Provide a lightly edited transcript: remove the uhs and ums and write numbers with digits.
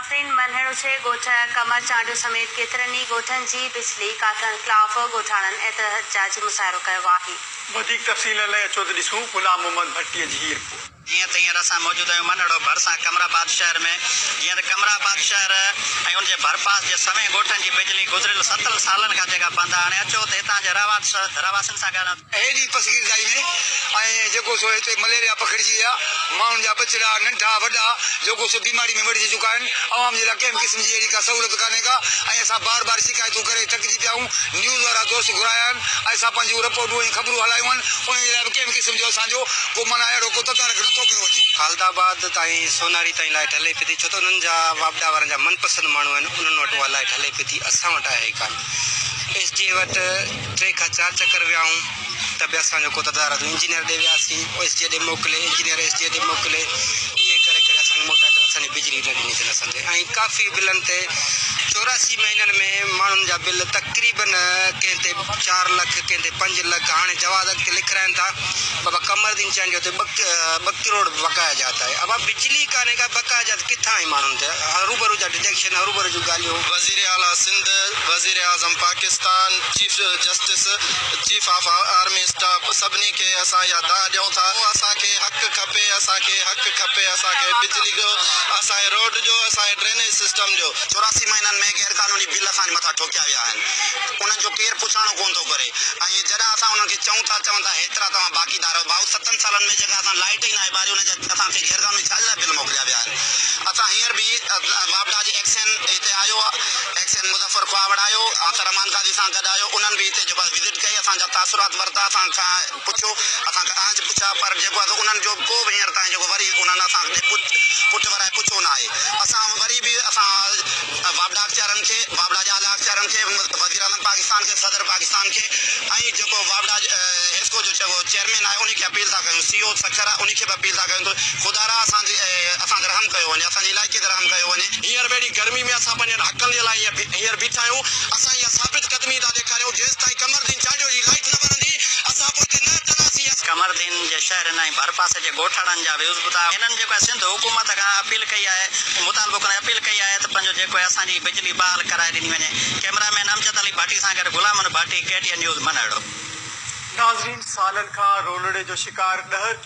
متاثرين منهڙو جي ڳوٺ قمر چانڊيو سميت ڪيترن ئي ڳوٺن جي بجلي ڪاٽڻ خلاف ڳوٺاڻن احتجاجي مظاهرو ڪيو آهي. وڌيڪ تفصيل لاء اچو ته ڏسون غلام محمد ڀٽي جي هي رپورٽ. جيئن ته هينئر اسان موجود آهيون منهڙو ڀرسان قمرآباد شهر ۾ جيئن ته قمرآباد شهر ۽ ان جي ڀرپاس جي سوين ڳوٺن جي بجلي گذريل ستن سالن کان جيڪا بند آهي هاڻي اچو ته هتان جي رهواسين سان ڳالهايون. هيڏي پسگردائي ۾ ۽ جيڪو سو هتي مليريا پکڙجي وئي آ، ماڻهن جا ٻچڙا ننڍا وڏا جيڪو سو بيماري ۾ وڙهجي چڪا آهن، عوام جي لاء ڪنهن به قسم جي اهڙي ڪا سهولت ڪانهي ڪا ۽ اسان بار بار شڪايتون ڪري ٿڪجي پيا آهيون، نيوز وارا دوست گهرايا آهن ۽ اسان پنهنجون رپورٽون ۽ خبرون هلايون آهن، انهن جي لاء به ڪنهن به قسم جو اسان جو ڪو معنيٰ اهڙو ڪو تدارڪ نه ٿو ڪيو وڃي. خالد آباد تائين سوناري تائين لائيٽ هلي پئي ٿي ڇو ته انهن جا واپڊا وارن جا من پسند ماڻهو آهن انهن وٽ اها لائيٽ هلي پئي ٿي اسان وٽ آهي ئي ڪانه ايس ڊي اي وٽ ٽي کان چار چڪر ويا آهيون ته به اسان جو ڪو تدارڪ نه انجنيئر ڏي وياسين او ايس ڊي اي ڏي موڪلي انجنيئر ايس ڊي اي ڏي موڪلي ائين ڪري ڪري اسان کي موٽائي ته اسان جي بجلي نه ڏني اٿن اسان تي ۽ ڪافي بلن تي 84 مهينن ۾ ماڻهن جا بل تقريبن ڪنهن تي چار لک ڪنهن تي پنج لک هاڻي جواز اڳتي لکرائن ٿا بابا قمر الدين چانڊيو تي ٻه ڪروڙ بقايا جات آهي ابا بجلي ڪانهي ڪا بقايا جات ڪٿان آئي ماڻهن تي هروڀرو جا ڊڊڪشن هروڀرو جون ڳالهيون. وزير اعليٰ سنڌ، وزير اعظم Pakistan, chief justice, chief of army staff سڀني کي اسان اها دانهن ڏيون ٿا اسان کي حق کپي اسان کي حق کپي اسان کي بجلي جو اسان کي روڊ جو اسان کي ڊرينيج سسٽم جو. 84 مهينن ۾ غير قانوني بل اسان جي مٿان ٺوڪيا ويا آهن انهن جو ڪير پڇاڻو ڪونه ٿو ڪري ۽ جڏهن اسان انهن کي چئون ٿا چون ٿا هيترا توهان باقيدار آهيو ڀائو ستن سالن ۾ جيڪا اسان لائيٽ ئي ناهي ٻاري ان جا اسان کي غير قانوني ڇا جي لاء بل موڪليا ويا آهن اسان هينئر به واپڊا جي ايڪسين هتي آيو آهي ايڪسين مظفر کهاوڙ آيو آنسر امان قاضي سان گڏ آيو انهن به هتي جيڪو آهي وزٽ ڪئي اسان جا تاثرات ورتا اسان کان پڇيو اسان کان اهنج پڇيا پر جيڪو آهي سو انهن جو ڪو به هينئر تائين جيڪو وري انهن اسان ڏي پٺ ورائي پڇيو نه آهي اسان وري به اسان واپڊا اختيارن کي واپڊا جي اعليٰ اختيارن کي وزيراعظم پاڪستان کي صدر پاڪستان کي ۽ جيڪو واپڊا حيسڪو جو جيڪو چيئرمين آهي انهي کي اپيل ٿا ڪيون سي او سکر آهي انهي کي به اپيل ٿا ڪيون ته خدارا اسان جي اسان تي رحم ڪيو وڃي اسان جي علائقي تي رحم ڪيو وڃي. هينئر به اهڙي گرمي ۾ اسان پنهنجن حقن جي لاء هينئر بيٺا آهيون اسان اها ثابت قدمي ٿا ڏيکاريون جيستائين قمرالدين چانڊيو جي لائيٽ نه ٻرندي اسان پوئتي نه هٽنداسين. قمرالدين جي شهرين ۽ ڀرپاسي جي ڳوٺاڻن جا ويوز ٻڌا هنن جيڪو آهي سنڌ حڪومت کان اپيل ڪئي آهي مطالبو ڪندي اپيل ڪئي آهي ته پنهنجو جيڪو آهي اسان جي بجلي بحال ڪرائي ڏني وڃي ڪئميرا مين امجد علي ڀٽي سان گڏ غلام محمد ڀٽي ڪي ٽي اين نيوز منهڙو. ناظرين سالن کان رولڙي جو شڪار ڏهرڪي.